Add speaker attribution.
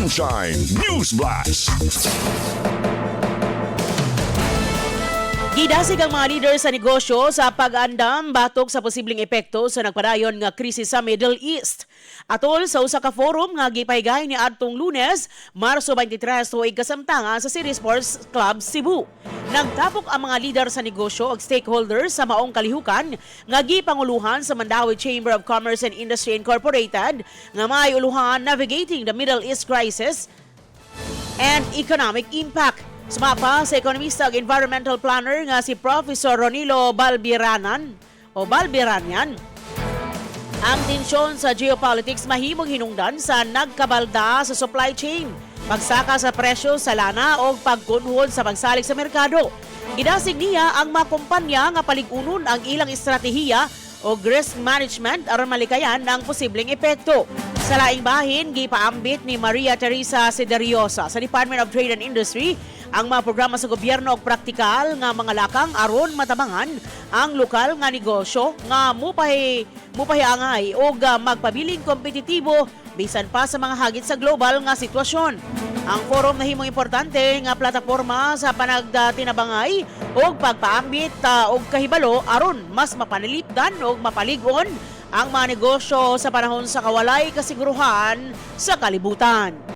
Speaker 1: Sunshine News Blast.
Speaker 2: Gidasig ang mga leader sa negosyo sa pag-andam batok sa posibleng epekto sa nagpadayon nga krisis sa Middle East. Atol sa usa ka forum nga gipahigayon ni adtong Lunes, Marso 23, tuig kasamtangan sa City Sports Club Cebu. Nagtapok ang mga leader sa negosyo ug stakeholders sa maong kalihukan nga gipanguluhan sa Mandaue Chamber of Commerce and Industry Incorporated nga may uluhan "Navigating the Middle East Crisis and Economic Impact." Sumapa sa ekonomista ug environmental planner nga si Professor Ronilo Balbiranan o Balbiranyan. Ang tensyon sa geopolitics mahimong hinungdan sa nagkabalda sa supply chain, pagsaka sa presyo sa lana o pagkunhod sa pagsalig sa merkado. Gidasig niya ang mga kumpanya nga palig-unon ang ilang estratehiya o risk management aron malikayan ang posibleng epekto. Sa laing bahin, gipaambit ni Maria Teresa Sederiosa sa Department of Trade and Industry ang mga programa sa gobyerno og praktikal nga mga lakang aron matabangan ang lokal nga negosyo nga mupahiangay og magpabiling kompetitibo bisan pa sa mga hagit sa global nga sitwasyon. Ang forum nahimong importante nga plataporma sa panagtinabangay og pagpaambit og kahibalo aron mas mapanalipdan og mapalig-on ang mga negosyo sa panahon sa kawalay kasiguruhan sa kalibutan.